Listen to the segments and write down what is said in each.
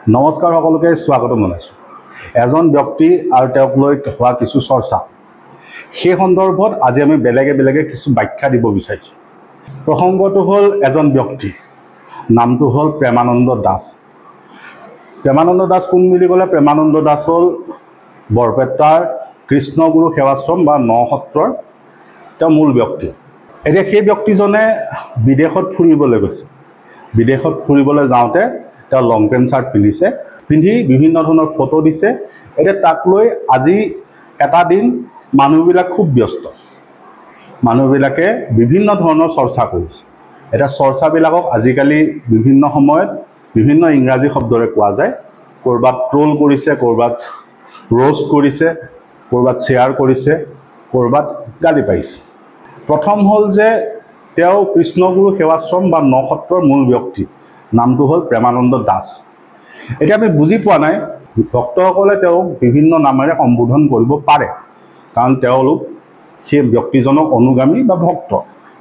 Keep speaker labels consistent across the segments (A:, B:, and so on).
A: নমস্কাৰ সকলোকে স্বাগতম জনাইছোঁ। এজন ব্যক্তি আৰু তেওঁক লৈ হোৱা কিছু চৰ্চা, সেই সন্দৰ্ভত আজি আমি বেলেগে বেলেগে কিছু ব্যাখ্যা দিব বিচাৰিছোঁ। প্ৰসংগটো হ'ল এজন ব্যক্তি, নামটো হ'ল প্ৰেমানন্দ দাস। প্ৰেমানন্দ দাস কোন বুলি ক'লে, প্ৰেমানন্দ দাস হ'ল বৰপেটাৰ কৃষ্ণগুৰু সেৱাশ্ৰম বা নসত্ৰৰ তেওঁ মূল ব্যক্তি। এতিয়া সেই ব্যক্তিজনে বিদেশত ফুৰিবলৈ গৈছে। বিদেশত ফুৰিবলৈ যাওঁতে তেওঁ লং পেণ্ট চাৰ্ট পিন্ধিছে, পিন্ধি বিভিন্ন ধৰণৰ ফটো দিছে। এতিয়া তাক লৈ আজি এটা দিন মানুহবিলাক খুব ব্যস্ত, মানুহবিলাকে বিভিন্ন ধৰণৰ চৰ্চা কৰিছে। এতিয়া চৰ্চাবিলাকক আজিকালি বিভিন্ন সময়ত বিভিন্ন ইংৰাজী শব্দৰে কোৱা যায়। ক'ৰবাত ট্ৰল কৰিছে, ক'ৰবাত ৰ'ষ্ট কৰিছে, ক'ৰবাত শ্বেয়াৰ কৰিছে, ক'ৰবাত গালি পাৰিছে। প্ৰথম হ'ল যে তেওঁ কৃষ্ণগুৰু সেৱাশ্ৰম বা নসত্ৰৰ মূল ব্যক্তি, নামটো হ'ল প্ৰেমানন্দ দাস। এতিয়া আমি বুজি পোৱা নাই, ভক্তসকলে তেওঁক বিভিন্ন নামেৰে সম্বোধন কৰিব পাৰে, কাৰণ তেওঁলোক সেই ব্যক্তিজনক অনুগামী বা ভক্ত।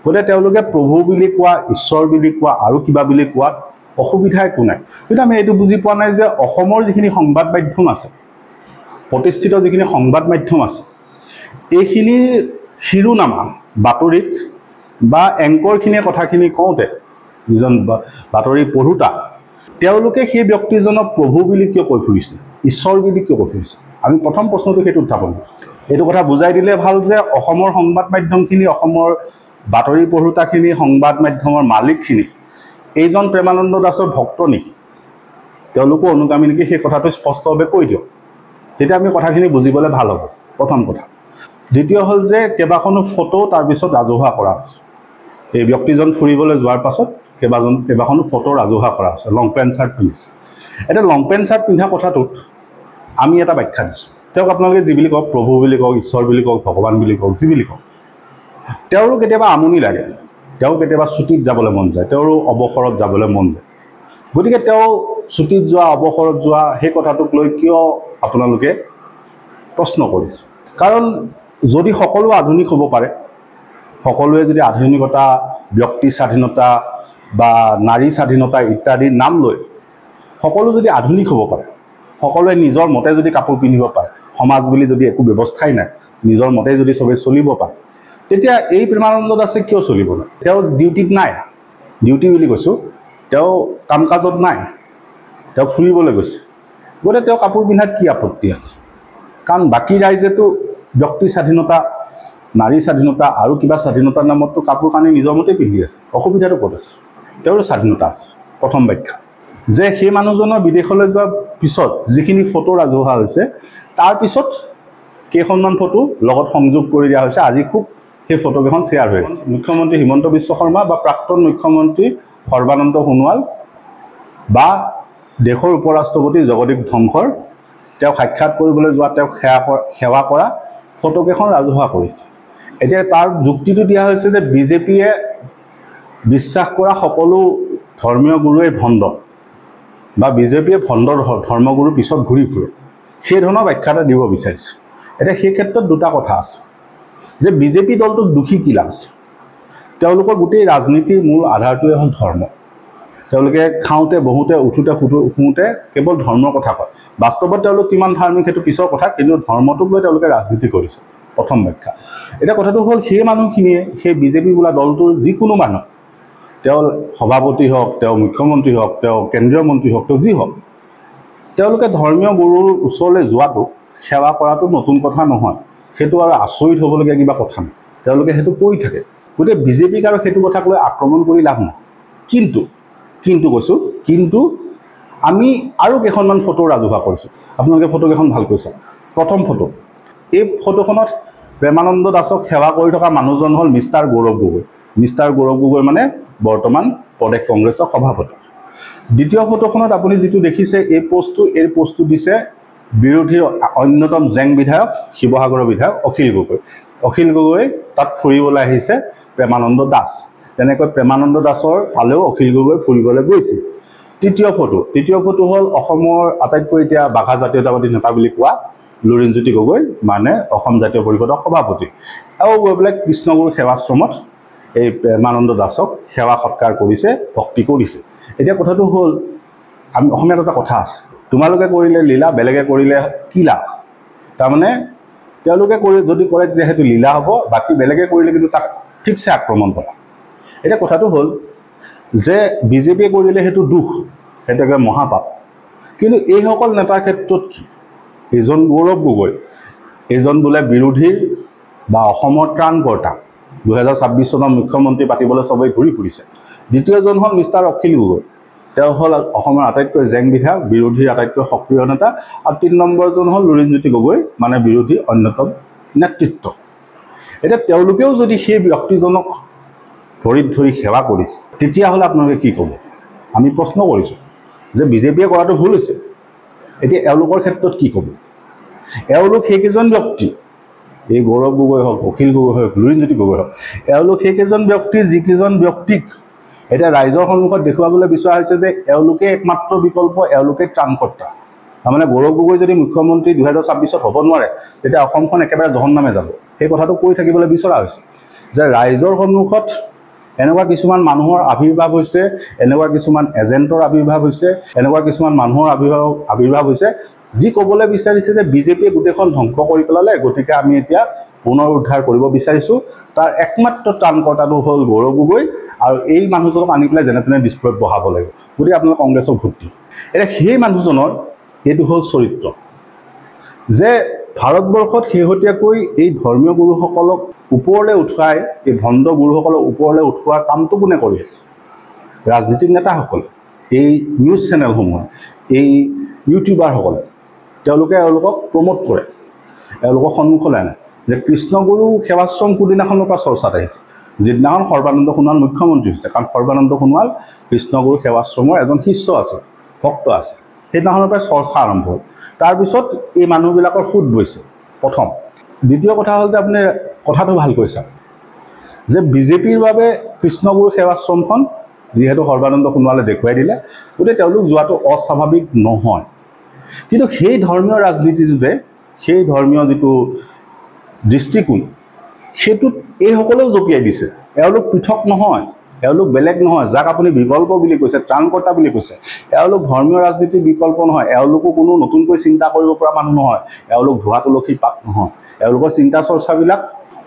A: গতিকে তেওঁলোকে প্ৰভু বুলি কোৱা, ঈশ্বৰ বুলি কোৱা আৰু কিবা বুলি কোৱাত অসুবিধা একো নাই। কিন্তু আমি এইটো বুজি পোৱা নাই যে অসমৰ যিখিনি সংবাদ মাধ্যম আছে, প্ৰতিষ্ঠিত যিখিনি সংবাদ মাধ্যম আছে, এইখিনিৰ শিৰোনামা বাতৰিত বা এংকৰখিনিয়ে কথাখিনি কওঁতে, যিজন বাতৰি পঢ়োতা, তেওঁলোকে সেই ব্যক্তিজনক প্ৰভু বুলি কিয় কৈ ফুৰিছে, ঈশ্বৰ বুলি কিয় কৈ ফুৰিছে? আমি প্ৰথম প্ৰশ্নটো সেইটো উত্থাপন কৰিছোঁ। এইটো কথা বুজাই দিলে ভাল যে অসমৰ সংবাদ মাধ্যমখিনি, অসমৰ বাতৰি পঢ়োতাখিনি, সংবাদ মাধ্যমৰ মালিকখিনি এইজন প্ৰেমানন্দ দাসৰ ভক্ত নেকি, তেওঁলোকো অনুগামী নেকি, সেই কথাটো স্পষ্টভাৱে কৈ দিয়ক, তেতিয়া আমি কথাখিনি বুজিবলৈ ভাল হ'ব। প্ৰথম কথা। দ্বিতীয় হ'ল যে কেইবাখনো ফটো তাৰপিছত ৰাজহুৱা কৰা হৈছে। এই ব্যক্তিজন ফুৰিবলৈ যোৱাৰ পাছত কেইবাখনো ফটো ৰাজহুৱা কৰা হৈছে, লং পেণ্ট চাৰ্ট পিন্ধিছে। এতিয়া লং পেণ্ট চাৰ্ট পিন্ধা কথাটোত আমি এটা ব্যাখ্যা দিছোঁ। তেওঁক আপোনালোকে যি বুলি কওক, প্ৰভু বুলি কওক, ঈশ্বৰ বুলি কওক, ভগৱান বুলি কওক, যি বুলি কওক, তেওঁৰো কেতিয়াবা আমনি লাগে, তেওঁ কেতিয়াবা ছুটীত যাবলৈ মন যায়, তেওঁৰো অৱসৰত যাবলৈ মন যায়। গতিকে তেওঁ ছুটীত যোৱা, অৱসৰত যোৱা সেই কথাটোক লৈ কিয় আপোনালোকে প্ৰশ্ন কৰিছে? কাৰণ যদি সকলো আধুনিক হ'ব পাৰে, সকলোৱে যদি আধুনিকতা, ব্যক্তি স্বাধীনতা বা নাৰী স্বাধীনতা ইত্যাদিৰ নাম লৈ সকলো যদি আধুনিক হ'ব পাৰে, সকলোৱে নিজৰ মতে যদি কাপোৰ পিন্ধিব পাৰে, সমাজ বুলি যদি একো ব্যৱস্থাই নাই, নিজৰ মতে যদি চবেই চলিব পাৰে, তেতিয়া এই প্ৰেমানন্দ দাসে কিয় চলিব নোৱাৰে? তেওঁ ডিউটিত নাই, ডিউটি বুলি কৈছোঁ, তেওঁ কাম কাজত নাই, তেওঁ ফুৰিবলৈ গৈছে। গতিকে তেওঁ কাপোৰ পিন্ধাত কি আপত্তি আছে? কাৰণ বাকী ৰাইজেতো ব্যক্তি স্বাধীনতা, নাৰী স্বাধীনতা আৰু কিবা স্বাধীনতাৰ নামততো কাপোৰ কানি নিজৰ মতে পিন্ধি আছে, অসুবিধাটো ক'ত আছে? তেওঁৰো স্বাধীনতা আছে। প্ৰথম ব্যাখ্যা যে সেই মানুহজনৰ বিদেশলৈ যোৱাৰ পিছত যিখিনি ফটো ৰাজহুৱা হৈছে, তাৰপিছত কেইখনমান ফটো লগত সংযোগ কৰি দিয়া হৈছে। আজি খুব সেই ফটোকেইখন শ্বেয়াৰ হৈ আছে। মুখ্যমন্ত্ৰী হিমন্ত বিশ্ব শৰ্মা বা প্ৰাক্তন মুখ্যমন্ত্ৰী সৰ্বানন্দ সোণোৱাল বা দেশৰ উপ ৰাষ্ট্ৰপতি জগদীপ ধনখৰ তেওঁক সাক্ষাৎ কৰিবলৈ যোৱা, তেওঁক সেৱা কৰা ফটোকেইখন ৰাজহুৱা কৰিছে। এতিয়া তাৰ যুক্তিটো দিয়া হৈছে যে বিজেপিয়ে বিশ্বাস কৰা সকলো ধৰ্মীয় গুৰুৱেই ভণ্ড বা বিজেপিয়ে ভণ্ড ধৰ্মগুৰুৰ পিছত ঘূৰি ফুৰে, সেই ধৰণৰ ব্যাখ্যা এটা দিব বিচাৰিছে। এতিয়া সেই ক্ষেত্ৰত দুটা কথা আছে যে বিজেপি দলটোক দোষী কি লাভ আছে? তেওঁলোকৰ গোটেই ৰাজনীতিৰ মূল আধাৰটোৱে হ'ল ধৰ্ম। তেওঁলোকে খাওঁতে, বহোঁতে, উঠোঁতে, শুওঁতে কেৱল ধৰ্মৰ কথা কয়। বাস্তৱত তেওঁলোক কিমান ধাৰ্মিক সেইটো পিছৰ কথা, কিন্তু ধৰ্মটোক লৈ তেওঁলোকে ৰাজনীতি কৰিছে। প্ৰথম ব্যাখ্যা। এতিয়া কথাটো হ'ল সেই মানুহখিনিয়ে, সেই বিজেপি বোলা দলটোৰ যিকোনো মানুহ, তেওঁ সভাপতি হওক, তেওঁ মুখ্যমন্ত্ৰী হওক, তেওঁ কেন্দ্ৰীয় মন্ত্ৰী হওক, তেওঁ যি হওক, তেওঁলোকে ধৰ্মীয় গুৰুৰ ওচৰলৈ যোৱাটো, সেৱা কৰাটো নতুন কথা নহয়। সেইটো আৰু আচৰিত হ'বলগীয়া কিবা কথা নহয়, তেওঁলোকে সেইটো কৰি থাকে। গতিকে বিজেপিক আৰু সেইটো কথাক লৈ আক্ৰমণ কৰি লাভ নাই। কিন্তু কিন্তু কৈছোঁ, কিন্তু আমি আৰু কেইখনমান ফটো ৰাজহুৱা কৰিছোঁ। আপোনালোকে ফটোকেইখন ভালকৈ চাওক। প্ৰথম ফটো, এই ফটোখনত প্ৰেমানন্দ দাসক সেৱা কৰি থকা মানুহজন হ'ল মিষ্টাৰ গৌৰৱ গগৈ। মিষ্টাৰ গৌৰৱ গগৈ মানে বৰ্তমান প্ৰদেশ কংগ্ৰেছৰ সভাপতি। দ্বিতীয় ফটোখনত আপুনি যিটো দেখিছে, এই পোষ্টটো দিছে বিৰোধীৰ অন্যতম জেং বিধায়ক, শিৱসাগৰৰ বিধায়ক অখিল গগৈ। অখিল গগৈ তাত ফুৰিবলৈ আহিছে প্ৰেমানন্দ দাস। তেনেকৈ প্ৰেমানন্দ দাসৰ ফালেও অখিল গগৈ ফুৰিবলৈ গৈছিল। তৃতীয় ফটো হ'ল অসমৰ আটাইতকৈ এতিয়া বাঘা জাতীয়তাবাদী নেতা বুলি কোৱা লুৰিণজ্যোতি গগৈ, মানে অসম জাতীয় পৰিষদৰ সভাপতি, আৰু গৈ পেলাই কৃষ্ণগুৰু সেৱাশ্ৰমত এই প্ৰেমানন্দ দাসক সেৱা সৎকাৰ কৰিছে, ভক্তি কৰিছে। এতিয়া কথাটো হ'ল আমি অসমীয়াত এটা কথা আছে, তোমালোকে কৰিলে লীলা, বেলেগে কৰিলে কিলা। তাৰমানে তেওঁলোকে কৰি যদি কৰে তেতিয়া সেইটো লীলা হ'ব, বাকী বেলেগে কৰিলে কিন্তু তাক ঠিকছে আক্ৰমণ কৰা। এতিয়া কথাটো হ'ল যে বিজেপিয়ে কৰিলে সেইটো দুখ, সেইটো একেবাৰে মহাপাপ। কিন্তু এইসকল নেতাৰ ক্ষেত্ৰত কি? এইজন গৌৰৱ গগৈ, এইজন বোলে বিৰোধীৰ বা অসমৰ ত্ৰাণকৰ্তা, 2026 চনৰ মুখ্যমন্ত্ৰী পাতিবলৈ চবেই ঘূৰি ফুৰিছে। দ্বিতীয়জন হ'ল মিষ্টাৰ অখিল গগৈ, তেওঁ হ'ল অসমৰ আটাইতকৈ জেং বিধায়ক, বিৰোধীৰ আটাইতকৈ সক্ৰিয় নেতা। আৰু 3 নম্বৰজন হ'ল লুৰিণজ্যোতি গগৈ, মানে বিৰোধীৰ অন্যতম নেতৃত্ব। এতিয়া তেওঁলোকেও যদি সেই ব্যক্তিজনক ভৰিত ধৰি সেৱা কৰিছে, তেতিয়াহ'লে আপোনালোকে কি ক'ব? আমি প্ৰশ্ন কৰিছোঁ যে বিজেপিয়ে কৰাটো ভুল হৈছে, এতিয়া এওঁলোকৰ ক্ষেত্ৰত কি ক'ব? এওঁলোক সেইকেইজন ব্যক্তি, এই গৌৰৱ গগৈ হওক, অখিল গগৈ হওক, লুৰিণজ্যোতি গগৈ হওক, এওঁলোক সেইকেইজন ব্যক্তি যিকেইজন ব্যক্তিক এতিয়া ৰাইজৰ সন্মুখত দেখুৱাবলৈ বিচৰা হৈছে যে এওঁলোকে একমাত্ৰ বিকল্প, এওঁলোকে ত্ৰাণকৰ্তা। তাৰমানে গৌৰৱ গগৈ যদি মুখ্যমন্ত্ৰী 2026ত হ'ব নোৱাৰে, তেতিয়া অসমখন একেবাৰে জহন্নামে যাব। সেই কথাটো কৈ থাকিবলৈ বিচৰা হৈছে যে ৰাইজৰ সন্মুখত এনেকুৱা কিছুমান মানুহৰ আৱিৰ্ভাৱ হৈছে, এনেকুৱা কিছুমান এজেণ্টৰ আৱিৰ্ভাৱ হৈছে, এনেকুৱা কিছুমান মানুহৰ আৱিৰ্ভাৱ হৈছে যি ক'বলৈ বিচাৰিছে যে বিজেপিয়ে গোটেইখন ধ্বংস কৰি পেলালে, গতিকে আমি এতিয়া পুনৰ উদ্ধাৰ কৰিব বিচাৰিছোঁ। তাৰ একমাত্ৰ ত্ৰাণকৰ্তাটো হ'ল গৌৰৱ গগৈ, আৰু এই মানুহজনক আনি পেলাই যেনে তেনে দিছপুৰত বহাব লাগিব, গতিকে আপোনালোকে কংগ্ৰেছক ভোট দিয়ক। এতিয়া সেই মানুহজনৰ এইটো হ'ল চৰিত্ৰ যে ভাৰতবৰ্ষত শেহতীয়াকৈ এই ধৰ্মীয় গুৰুসকলক ওপৰলৈ উঠুৱাই, এই ভণ্ড গুৰুসকলক ওপৰলৈ উঠোৱাৰ কামটো কোনে কৰি আছে? ৰাজনীতিক নেতাসকলে, এই নিউজ চেনেলসমূহে, এই ইউটিউবাৰসকলে, তেওঁলোকে এওঁলোকক প্ৰমোট কৰে, এওঁলোকক সন্মুখলৈ আনে। যে কৃষ্ণগুৰু সেৱাশ্ৰম কোনদিনাখনৰ পৰা চৰ্চাত আহিছে? যিদিনাখন সৰ্বানন্দ সোণোৱাল মুখ্যমন্ত্ৰী হৈছে। কাৰণ সৰ্বানন্দ সোণোৱাল কৃষ্ণগুৰু সেৱাশ্ৰমৰ এজন শিষ্য আছে, ভক্ত আছে। সেইদিনাখনৰ পৰাই চৰ্চা আৰম্ভ হ'ল। তাৰপিছত এই মানুহবিলাকৰ সোঁত বৈছে প্ৰথম। দ্বিতীয় কথা হ'ল যে আপুনি কথাটো ভালকৈ চাওক যে বিজেপিৰ বাবে কৃষ্ণগুৰু সেৱাশ্ৰমখন যিহেতু সৰ্বানন্দ সোণোৱালে দেখুৱাই দিলে, গতিকে তেওঁলোক যোৱাটো অস্বাভাৱিক নহয়। কিন্তু সেই ধৰ্মীয় ৰাজনীতিটোতে, সেই ধৰ্মীয় যিটো দৃষ্টিকোণ, সেইটোত এইসকলেও জঁপিয়াই দিছে। এওঁলোক পৃথক নহয়, এওঁলোক বেলেগ নহয়। যাক আপুনি বিকল্প বুলি কৈছে, ত্ৰাণকৰ্তা বুলি কৈছে, এওঁলোক ধৰ্মীয় ৰাজনীতিৰ বিকল্প নহয়। এওঁলোকো কোনো নতুনকৈ চিন্তা কৰিব পৰা মানুহ নহয়, এওঁলোক ধোৱা তুলসীৰ পাত নহয়। এওঁলোকৰ চিন্তা চৰ্চাবিলাক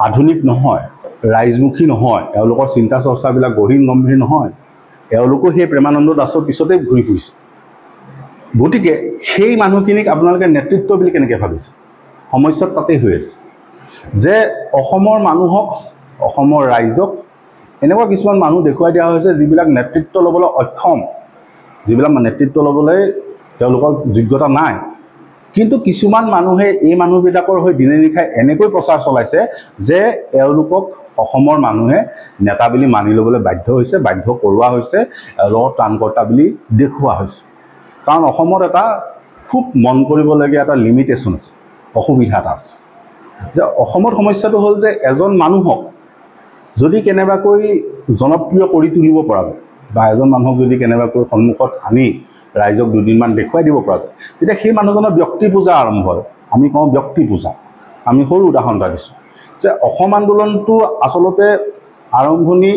A: আধুনিক নহয়, ৰাইজমুখী নহয়, এওঁলোকৰ চিন্তা চৰ্চাবিলাক গহীন গম্ভীৰ নহয়। এওঁলোকো সেই প্ৰেমানন্দ দাসৰ পিছতে ঘূৰি ফুৰিছে। গতিকে সেই মানুহখিনিক আপোনালোকে নেতৃত্ব বুলি কেনেকৈ ভাবিছে? সমস্যা তাতেই হৈ আছে যে অসমৰ মানুহক, অসমৰ ৰাইজক এনেকুৱা কিছুমান মানুহ দেখুৱাই দিয়া হৈছে যিবিলাক নেতৃত্ব ল'বলৈ অক্ষম, যিবিলাক নেতৃত্ব ল'বলৈ তেওঁলোকৰ যোগ্যতা নাই। কিন্তু কিছুমান মানুহে এই মানুহবিলাকৰ হৈ দিনে নিশাই এনেকৈ প্ৰচাৰ চলাইছে যে এওঁলোকক অসমৰ মানুহে নেতা বুলি মানি ল'বলৈ বাধ্য হৈছে, বাধ্য কৰোৱা হৈছে, এওঁলোকক ত্ৰাণকৰ্তা বুলি দেখুওৱা হৈছে। কাৰণ অসমত এটা খুব মন কৰিবলগীয়া এটা লিমিটেশ্যন আছে, অসুবিধা এটা আছে যে অসমত সমস্যাটো হ'ল যে এজন মানুহক যদি কেনেবাকৈ জনপ্ৰিয় কৰি তুলিব পৰা যায় বা এজন মানুহক যদি কেনেবাকৈ সন্মুখত আনি ৰাইজক দুদিনমান দেখুৱাই দিব পৰা যায়, তেতিয়া সেই মানুহজনৰ ব্যক্তি পূজা আৰম্ভ হয়। আমি কওঁ ব্যক্তি পূজা। আমি সৰু উদাহৰণ এটা দিছোঁ যে অসম আন্দোলনটো আচলতে আৰম্ভণি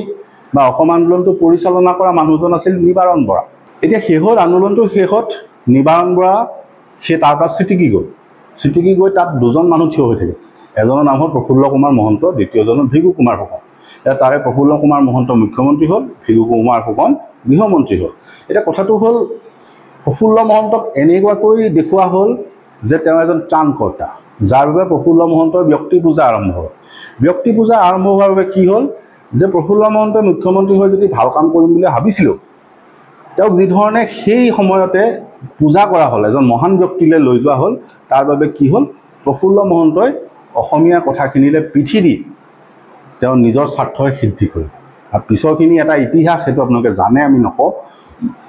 A: বা অসম আন্দোলনটো পৰিচালনা কৰা মানুহজন আছিল নিবাৰণ বৰা। এতিয়া শেষত আন্দোলনটোৰ শেষত নিবাৰণ বৰা সেই তাৰ পৰা ছিটিকি গ'ল। ছিটিকি গৈ তাত দুজন মানুহ থিয় হৈ থাকিল। এজনৰ নাম হ'ল প্ৰফুল্ল কুমাৰ মহন্ত, দ্বিতীয়জনৰ ভৃগু কুমাৰ ফুকন। এতিয়া তাৰে প্ৰফুল্ল কুমাৰ মহন্ত মুখ্যমন্ত্ৰী হ'ল, ভৃগু কুমাৰ ফুকন গৃহমন্ত্ৰী হ'ল। এতিয়া কথাটো হ'ল প্ৰফুল্ল মহন্তক এনেকুৱাকৈ দেখুওৱা হ'ল যে তেওঁ এজন ত্ৰাণকৰ্তা, যাৰ বাবে প্ৰফুল্ল মহন্তৰ ব্যক্তি পূজা আৰম্ভ হ'ল। ব্যক্তি পূজা আৰম্ভ হোৱাৰ বাবে কি হ'ল যে প্ৰফুল্ল মহন্তই মুখ্যমন্ত্ৰী হৈ যদি ভাল কাম কৰিম বুলি ভাবিছিলোঁ, তেওঁক যিধৰণে সেই সময়তে পূজা কৰা হ'ল, এজন মহান ব্যক্তিলৈ লৈ যোৱা হ'ল, তাৰ বাবে কি হ'ল প্ৰফুল্ল মহন্তই অসমীয়া কথাখিনিলৈ পিঠি দি তেওঁ নিজৰ স্বাৰ্থই সিদ্ধি কৰিলে। আৰু পিছৰখিনি এটা ইতিহাস, সেইটো আপোনালোকে জানে, আমি নকওঁ।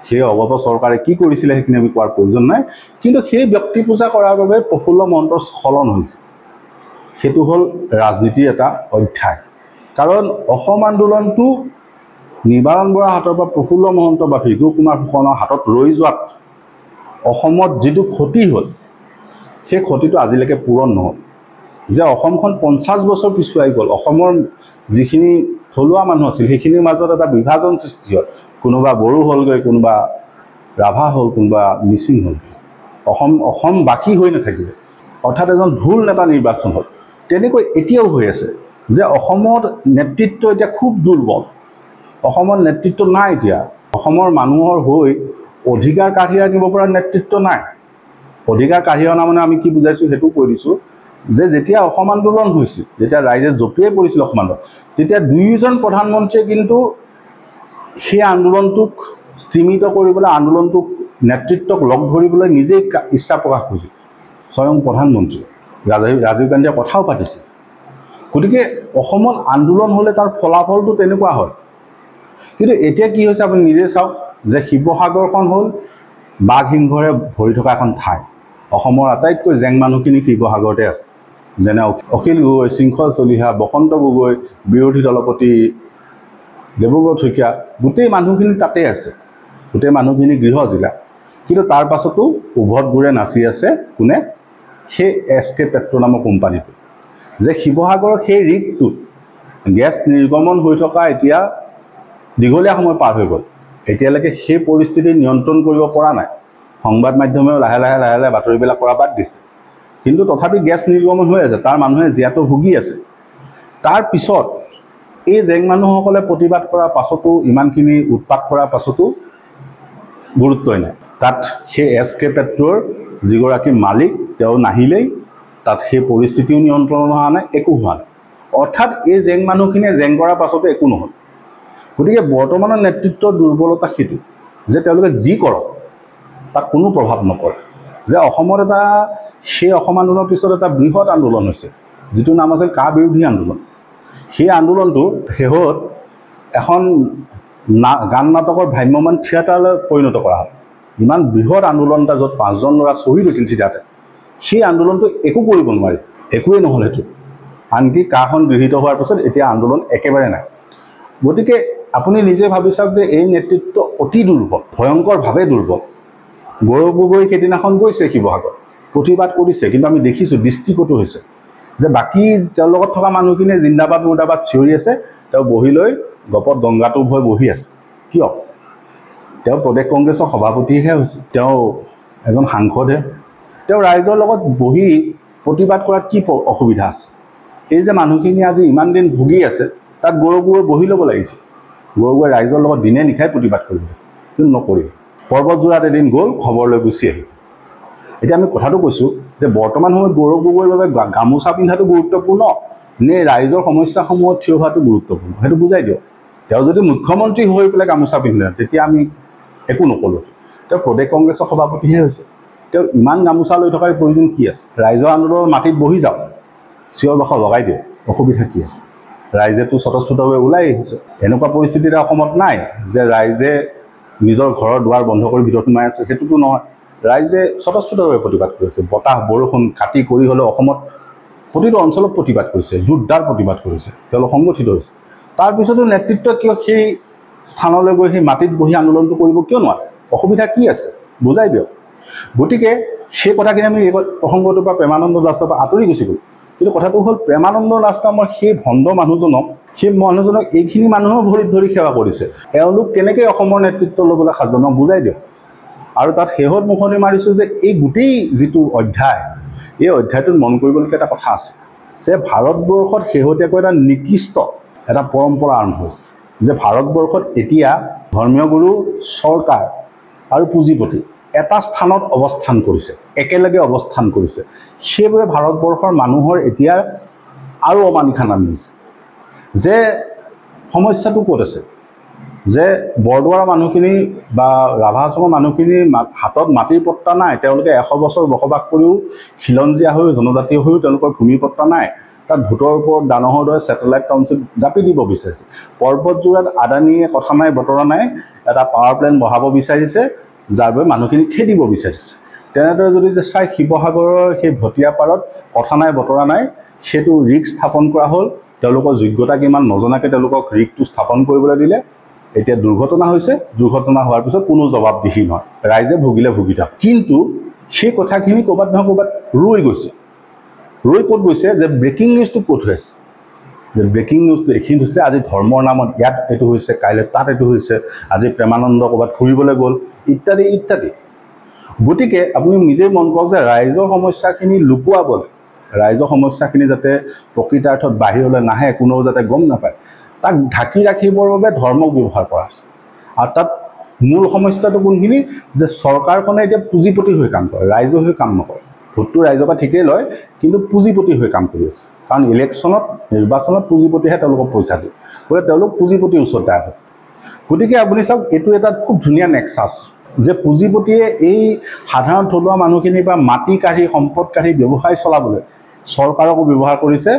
A: সেই অগপ চৰকাৰে কি কৰিছিলে সেইখিনি আমি কোৱাৰ প্ৰয়োজন নাই। কিন্তু সেই ব্যক্তি পূজা কৰাৰ বাবে প্ৰফুল্ল মহন্তৰ স্খলন হৈছে। সেইটো হ'ল ৰাজনীতিৰ এটা অধ্যায়। কাৰণ অসম আন্দোলনটো নিবাৰণ বৰাৰ হাতৰ পৰা প্ৰফুল্ল মহন্ত বা ভৃগু কুমাৰ ফুকনৰ হাতত ৰৈ যোৱাত অসমত যিটো ক্ষতি হ'ল, সেই ক্ষতিটো আজিলৈকে পূৰণ নহ'ল। যে অসমখন 50 বছৰ পিছুৱাই গ'ল। অসমৰ যিখিনি থলুৱা মানুহ আছিল সেইখিনিৰ মাজত এটা বিভাজন সৃষ্টি হ'ল। কোনোবা বড়ো হ'লগৈ, কোনোবা ৰাভা হ'ল, কোনোবা মিচিং হ'ল, অসম বাকী হৈ নাথাকিলে। অৰ্থাৎ এজন ভুল নেতা নিৰ্বাচন হ'ল। তেনেকৈ এতিয়াও হৈ আছে যে অসমত নেতৃত্ব এতিয়া খুব দুৰ্বল, অসমত নেতৃত্ব নাই। এতিয়া অসমৰ মানুহৰ হৈ অধিকাৰ কাঢ়ি আনিব পৰা নেতৃত্ব নাই। অধিকাৰ কাঢ়ি অনা মানে আমি কি বুজাইছোঁ সেইটো কৈ দিছোঁ যে যেতিয়া অসম আন্দোলন হৈছিল, যেতিয়া ৰাইজে জঁপিয়াই পৰিছিল অসম আন্দোলন, তেতিয়া দুয়োজন প্ৰধানমন্ত্ৰীয়ে কিন্তু সেই আন্দোলনটোক স্থিমিত কৰিবলৈ, আন্দোলনটোক নেতৃত্বক লগ ধৰিবলৈ নিজেই ইচ্ছা প্ৰকাশ কৰিছিল। স্বয়ং প্ৰধানমন্ত্ৰী ৰাজীৱ গান্ধীয়ে কথাও পাতিছিল। গতিকে অসমত আন্দোলন হ'লে তাৰ ফলাফলটো তেনেকুৱা হয়। কিন্তু এতিয়া কি হৈছে আপুনি নিজে চাওক যে শিৱসাগৰখন হ'ল বাঘ সিংহৰে ভৰি থকা এখন ঠাই। অসমৰ আটাইতকৈ জেং মানুহখিনি শিৱসাগৰতে আছে, যেনে অখিল গগৈ, শৃংখল চলিহা, বসন্ত গগৈ, বিৰোধী দলপতি দেৱব্ৰত শইকীয়া, গোটেই মানুহখিনি তাতে আছে, গোটেই মানুহখিনি গৃহ জিলা। কিন্তু তাৰ পাছতো উভত গোৰে নাচি আছে কোনে? সেই এছ কে পেট্ৰ' নামৰ কোম্পানীটো। যে শিৱসাগৰৰ সেই ৰিগটোত গেছ নিৰ্গমন হৈ থকা এতিয়া দীঘলীয়া সময় পাৰ হৈ গ'ল, এতিয়ালৈকে সেই পৰিস্থিতি নিয়ন্ত্ৰণ কৰিব পৰা নাই। সংবাদ মাধ্যমেও লাহে লাহে লাহে লাহে বাতৰিবিলাক কৰা বাদ দিছে, কিন্তু তথাপি গেছ নিৰ্গমন হৈ আছে, তাৰ মানুহে জীয়াতু ভুগি আছে। তাৰ পিছত এই জেং মানুহসকলে প্ৰতিবাদ কৰাৰ পাছতো, ইমানখিনি উৎপাত কৰাৰ পাছতো গুৰুত্বই নাই। তাত সেই এছ কে পেট্ৰ'ৰ যিগৰাকী মালিক তেওঁ নাহিলেই, তাত সেই পৰিস্থিতিও নিয়ন্ত্ৰণ হোৱা নাই, একো হোৱা নাই। অৰ্থাৎ এই জেং মানুহখিনিয়ে জেং কৰাৰ পাছতো একো নহ'ল। গতিকে বৰ্তমানৰ নেতৃত্বৰ দুৰ্বলতা সেইটো যে তেওঁলোকে যি কৰক তাত কোনো প্ৰভাৱ নপৰে। যে অসমত এটা সেই অসম আন্দোলনৰ পিছত এটা বৃহৎ আন্দোলন হৈছে, যিটোৰ নাম আছিল কা বিৰোধী আন্দোলন। সেই আন্দোলনটো শেহত এখন গান নাটকৰ ভ্ৰাম্যমাণ থিয়েটাৰলৈ পৰিণত কৰা হ'ল। ইমান বৃহৎ আন্দোলন এটা য'ত 5জন ল'ৰা শ্বহীদ হৈছিল থিয়েটাৰতে, সেই আন্দোলনটো একো কৰিব নোৱাৰি, একোৱেই নহ'ল সেইটো। আনকি কাখন গৃহীত হোৱাৰ পিছত এতিয়া আন্দোলন একেবাৰে নাই। গতিকে আপুনি নিজে ভাবি চাওক যে এই নেতৃত্ব অতি দুৰ্বল, ভয়ংকৰভাৱে দুৰ্বল। গৌৰৱ গগৈ সেইদিনাখন গৈছে শিৱসাগৰ, প্ৰতিবাদ কৰিছে, কিন্তু আমি দেখিছোঁ দৃষ্টিকটু হৈছে যে বাকী তেওঁৰ লগত থকা মানুহখিনিয়ে জিন্দাবাদ মুৰ্দাবাদ চিঞৰি আছে, তেওঁ বহি লৈ গপত গংগাটোপ হৈ বহি আছে। কিয়? তেওঁ প্ৰদেশ কংগ্ৰেছৰ সভাপতিহে হৈছে, তেওঁ এজন সাংসদহে, তেওঁ ৰাইজৰ লগত বহি প্ৰতিবাদ কৰাত কি অসুবিধা আছে? এই যে মানুহখিনি আজি ইমান দিন ভুগি আছে, তাত গৌৰৱ গগৈ বহি ল'ব লাগিছিল। গৌৰৱ গগৈ ৰাইজৰ লগত দিনে নিশাই প্ৰতিবাদ কৰিব লাগিছিল, কিন্তু নকৰিলে। পৰ্বতযোৰাত এদিন গ'ল, খবৰ লৈ গুচি আহিল। এতিয়া আমি কথাটো কৈছোঁ যে বৰ্তমান সময়ত গৌৰৱ গগৈৰ বাবে গামোচা পিন্ধাটো গুৰুত্বপূৰ্ণ নে ৰাইজৰ সমস্যাসমূহত থিয় হোৱাটো গুৰুত্বপূৰ্ণ, সেইটো বুজাই দিয়ক। তেওঁ যদি মুখ্যমন্ত্ৰী হৈ পেলাই গামোচা পিন্ধিলে তেতিয়া আমি একো নক'লোঁ। তেওঁ প্ৰদেশ কংগ্ৰেছৰ সভাপতিহে হৈছে, তেওঁ ইমান গামোচা লৈ থকাৰ প্ৰয়োজন কি আছে? ৰাইজৰ আন্দোলনৰ মাটিত বহি যাওক, চিঞৰ বাখৰ লগাই দিয়ক, অসুবিধা কি আছে? ৰাইজেতো স্বতঃস্ফূৰ্তভাৱে ওলাই আহিছে। এনেকুৱা পৰিস্থিতি এটা অসমত নাই যে ৰাইজে নিজৰ ঘৰৰ দুৱাৰ বন্ধ কৰি ভিতৰত সোমাই আছে, সেইটোতো নহয়। ৰাইজে স্বতঃস্ফূৰ্তভাৱে প্ৰতিবাদ কৰিছে, বতাহ বৰষুণ কাটি কৰি হ'লেও অসমত প্ৰতিটো অঞ্চলত প্ৰতিবাদ কৰিছে, জোৰদাৰ প্ৰতিবাদ কৰিছে, তেওঁলোক সংগঠিত হৈছে। তাৰপিছতো নেতৃত্ব কিয় সেই স্থানলৈ গৈ সেই মাটিত বহি আন্দোলনটো কৰিব কিয় নোৱাৰে? অসুবিধা কি আছে বুজাই দিয়ক। গতিকে সেই কথাখিনি আমি এই প্ৰসংগটোৰ পৰা প্ৰেমানন্দ দাসৰ পৰা আঁতৰি গুচি গ'ল। কিন্তু কথাটো হ'ল প্ৰেমানন্দ দাস নামৰ সেই ভণ্ড মানুহজনক, সেই মানুহজনক এইখিনি মানুহৰ ভৰিত ধৰি সেৱা কৰিছে। এওঁলোক কেনেকৈ অসমৰ নেতৃত্ব ল'বলৈ সাজু, আমাক বুজাই দিয়ক। আৰু তাত শেহত মুখনি মাৰিছোঁ যে এই গোটেই যিটো অধ্যায়, এই অধ্যায়টোত মন কৰিবলগীয়া এটা কথা আছে যে ভাৰতবৰ্ষত শেহতীয়াকৈ এটা নিকৃষ্ট এটা পৰম্পৰা আৰম্ভ হৈছে যে ভাৰতবৰ্ষত এতিয়া ধৰ্মীয় গুৰু, চৰকাৰ আৰু পুঁজিপতি এটা স্থানত অৱস্থান কৰিছে, একেলগে অৱস্থান কৰিছে। সেইবাবে ভাৰতবৰ্ষৰ মানুহৰ এতিয়া আৰু অমানিশা নামি হৈছে যে সমস্যাটো ক'ত আছে, যে বৰদোৱাৰ মানুহখিনি বা ৰাভা আছমৰ মানুহখিনিৰ হাতত মাটিৰ পট্টা নাই, তেওঁলোকে 100 বছৰ বসবাস কৰিও খিলঞ্জীয়া হৈও জনজাতীয় হৈও তেওঁলোকৰ ভূমি পট্টা নাই। তাত ভূতৰ ওপৰত দানহৰ দৰে ছেটেলাইট টাউনশ্বিপ জাপি দিব বিচাৰিছে। পৰ্বতযোৰাত আদানীয়ে কথা নাই বতৰা নাই এটা পাৱাৰ প্লেণ্ট বহাব বিচাৰিছে, যাৰ বাবে মানুহখিনি খেদিব বিচাৰিছে। তেনেদৰে যদি চাই শিৱসাগৰৰ সেই ভটীয়া পাৰত কথা নাই বতৰা নাই সেইটো ৰিগ স্থাপন কৰা হ'ল, তেওঁলোকৰ যোগ্যতা কিমান নজনাকৈ তেওঁলোকক ৰিগটো স্থাপন কৰিবলৈ দিলে। এতিয়া দুৰ্ঘটনা হৈছে, দুৰ্ঘটনা হোৱাৰ পিছত কোনো জবাবদিহি নহয়, ৰাইজে ভুগিলে ভুগি থাক। কিন্তু সেই কথাখিনি ক'ৰবাত নহয় ক'ৰবাত ৰৈ গৈছে। ৰৈ ক'ত গৈছে যে ব্ৰেকিং নিউজটো ক'ত হৈ আছে, যে ব্ৰেকিং নিউজটো এইখিনিত হৈছে, আজি ধৰ্মৰ নামত ইয়াত এইটো হৈছে, কাইলৈ তাত এইটো হৈছে, আজি প্ৰেমানন্দ ক'ৰবাত ফুৰিবলৈ গ'ল, ইত্যাদি ইত্যাদি। গতিকে আপুনি নিজেই মন কৰক যে ৰাইজৰ সমস্যাখিনি লুকুৱাবলৈ, ৰাইজৰ সমস্যাখিনি যাতে প্ৰকৃতাৰ্থত বাহিৰলৈ নাহে, কোনেও যাতে গম নাপায়, তাক ঢাকি ৰাখিবৰ বাবে ধৰ্মক ব্যৱহাৰ কৰা হৈছে। আৰু তাত মূল সমস্যাটো কোনখিনি, যে চৰকাৰখনে এতিয়া পুঁজিপতি হৈ কাম কৰে, ৰাইজৰ হৈ কাম নকৰে। ভোটটো ৰাইজৰ পৰা ঠিকেই লয়, কিন্তু পুঁজিপতি হৈ কাম কৰি আছে। কাৰণ ইলেকশ্যনত, নিৰ্বাচনত পুঁজিপতিহে তেওঁলোকক পইচা দিয়ে, গতিকে তেওঁলোক পুঁজিপতিৰ ওচৰত দায় হয়। গতিকে আপুনি চাওক, এইটো এটা খুব ধুনীয়া নেক্সাছ যে পুঁজিপতিয়ে এই সাধাৰণ থলুৱা মানুহখিনিৰ পৰা মাটি কাঢ়ি, সম্পদ কাঢ়ি ব্যৱসায় চলাবলৈ চৰকাৰকো ব্যৱহাৰ কৰিছে।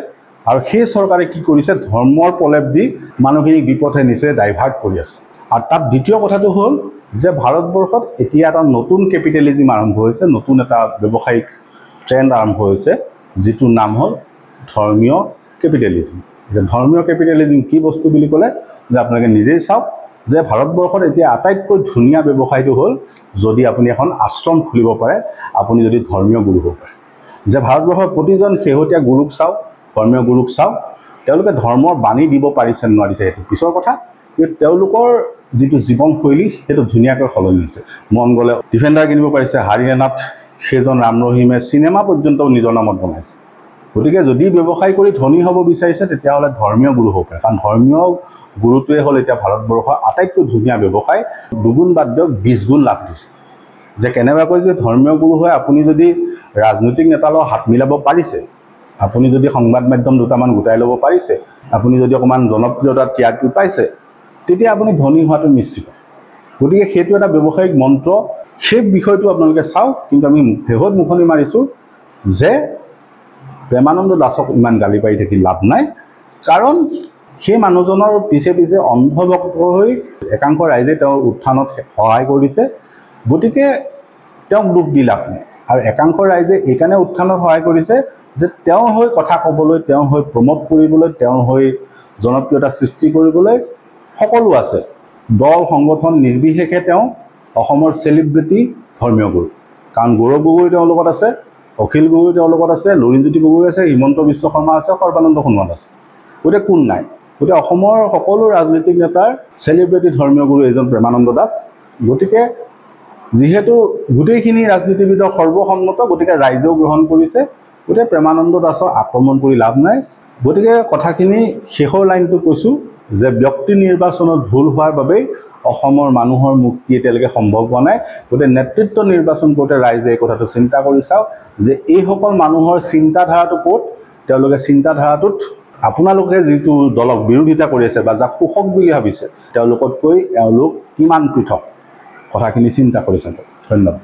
A: আৰু সেই চৰকাৰে কি কৰিছে, ধৰ্মৰ প্ৰলেপ দি মানুহখিনিক বিপথে নিছে, ডাইভাৰ্ট কৰি আছে। আৰু তাত দ্বিতীয় কথাটো হ'ল যে ভাৰতবৰ্ষত এতিয়া এটা নতুন কেপিটেলিজিম আৰম্ভ হৈছে, নতুন এটা ব্যৱসায়িক ট্ৰেণ্ড আৰম্ভ হৈছে, যিটোৰ নাম হ'ল ধৰ্মীয় কেপিটেলিজিম। এতিয়া ধৰ্মীয় কেপিটেলিজিম কি বস্তু বুলি ক'লে যে আপোনালোকে নিজেই চাওক যে ভাৰতবৰ্ষত এতিয়া আটাইতকৈ ধুনীয়া ব্যৱসায়টো হ'ল যদি আপুনি এখন আশ্ৰম খুলিব পাৰে, আপুনি যদি ধৰ্মীয় গুৰু হ'ব পাৰে। যে ভাৰতবৰ্ষৰ প্ৰতিজন শেহতীয়া গুৰুক চাওক, ধৰ্মীয় গুৰুক চাওক, তেওঁলোকে ধৰ্মৰ বাণী দিব পাৰিছে নোৱাৰিছে সেইটো পিছৰ কথা, কিন্তু তেওঁলোকৰ যিটো জীৱনশৈলী সেইটো ধুনীয়াকৈ সলনি হৈছে। মন গ'লে ডিফেণ্ডাৰ কিনিব পাৰিছে, হাৰিয়ানাত সেইজন ৰাম ৰহিমে চিনেমা পৰ্যন্ত নিজৰ নামত বনাইছে। গতিকে যদি ব্যৱসায় কৰি ধনী হ'ব বিচাৰিছে তেতিয়াহ'লে ধৰ্মীয় গুৰু হ'ব পাৰে, কাৰণ ধৰ্মীয় গুৰুটোৱে হ'ল এতিয়া ভাৰতবৰ্ষৰ আটাইতকৈ ধুনীয়া ব্যৱসায়। দুগুণ বাদ দিয়ক, 20 গুণ লাভ দিছে। যে কেনেবাকৈ যদি ধৰ্মীয় গুৰু হৈ আপুনি যদি ৰাজনৈতিক নেতাৰ লগত হাত মিলাব পাৰিছে, আপুনি যদি সংবাদ মাধ্যম দুটামান গোটাই ল'ব পাৰিছে, আপুনি যদি অকণমান জনপ্ৰিয়তা TRP পাইছে, তেতিয়া আপুনি ধনী হোৱাটো নিশ্চিত। গতিকে সেইটো এটা ব্যৱসায়িক মন্ত্ৰ। সেই বিষয়টো আপোনালোকে চাওক। কিন্তু আমি শেহত মুখনি মাৰিছোঁ যে প্ৰেমানন্দ দাসক ইমান গালি পাৰি থাকি লাভ নাই, কাৰণ সেই মানুহজনৰ পিছে পিছে অন্ধভক্ত হৈ একাংশ ৰাইজে তেওঁৰ উত্থানত সহায় কৰিছে, গতিকে তেওঁক দুখ দি লাভ নাই। আৰু একাংশ ৰাইজে এইকাৰণে উত্থানত সহায় কৰিছে যে তেওঁৰ হৈ কথা ক'বলৈ, তেওঁৰ হৈ প্ৰমোট কৰিবলৈ, তেওঁৰ হৈ জনপ্ৰিয়তা সৃষ্টি কৰিবলৈ সকলো আছে। দল সংগঠন নিৰ্বিশেষে তেওঁ অসমৰ চেলিব্ৰিটি ধৰ্মীয় গুৰু। কাৰণ গৌৰৱ গগৈ তেওঁৰ লগত আছে, অখিল গগৈ তেওঁৰ লগত আছে, লুৰিণজ্যোতি গগৈ আছে, হিমন্ত বিশ্ব শৰ্মা আছে, সৰ্বানন্দ সোণোৱাল আছে, গতিকে কোন নাই? গতিকে অসমৰ সকলো ৰাজনৈতিক নেতাৰ চেলিব্ৰিটি ধৰ্মীয় গুৰু এইজন প্ৰেমানন্দ দাস। গতিকে যিহেতু গোটেইখিনি ৰাজনীতিবিদৰ সৰ্বসন্মত, গতিকে ৰাইজেও গ্ৰহণ কৰিছে, গতিকে প্ৰেমানন্দ দাসৰ আক্ৰমণ কৰি লাভ নাই। গতিকে কথাখিনি শেষৰ লাইনটো কৈছোঁ যে ব্যক্তি নিৰ্বাচনত ভুল হোৱাৰ বাবেই অসমৰ মানুহৰ মুক্তি এতিয়ালৈকে সম্ভৱ হোৱা নাই। গতিকে নেতৃত্ব নিৰ্বাচন কৰোঁতে ৰাইজে এই কথাটো চিন্তা কৰি চাওক যে এইসকল মানুহৰ চিন্তাধাৰাটো ক'ত, তেওঁলোকে চিন্তাধাৰাটোত আপোনালোকে যিটো দলক বিৰোধিতা কৰি আছে বা যাক শোষক বুলি ভাবিছে, তেওঁলোকতকৈ এওঁলোক কিমান পৃথক, কথাখিনি চিন্তা কৰি চাওক। ধন্যবাদ।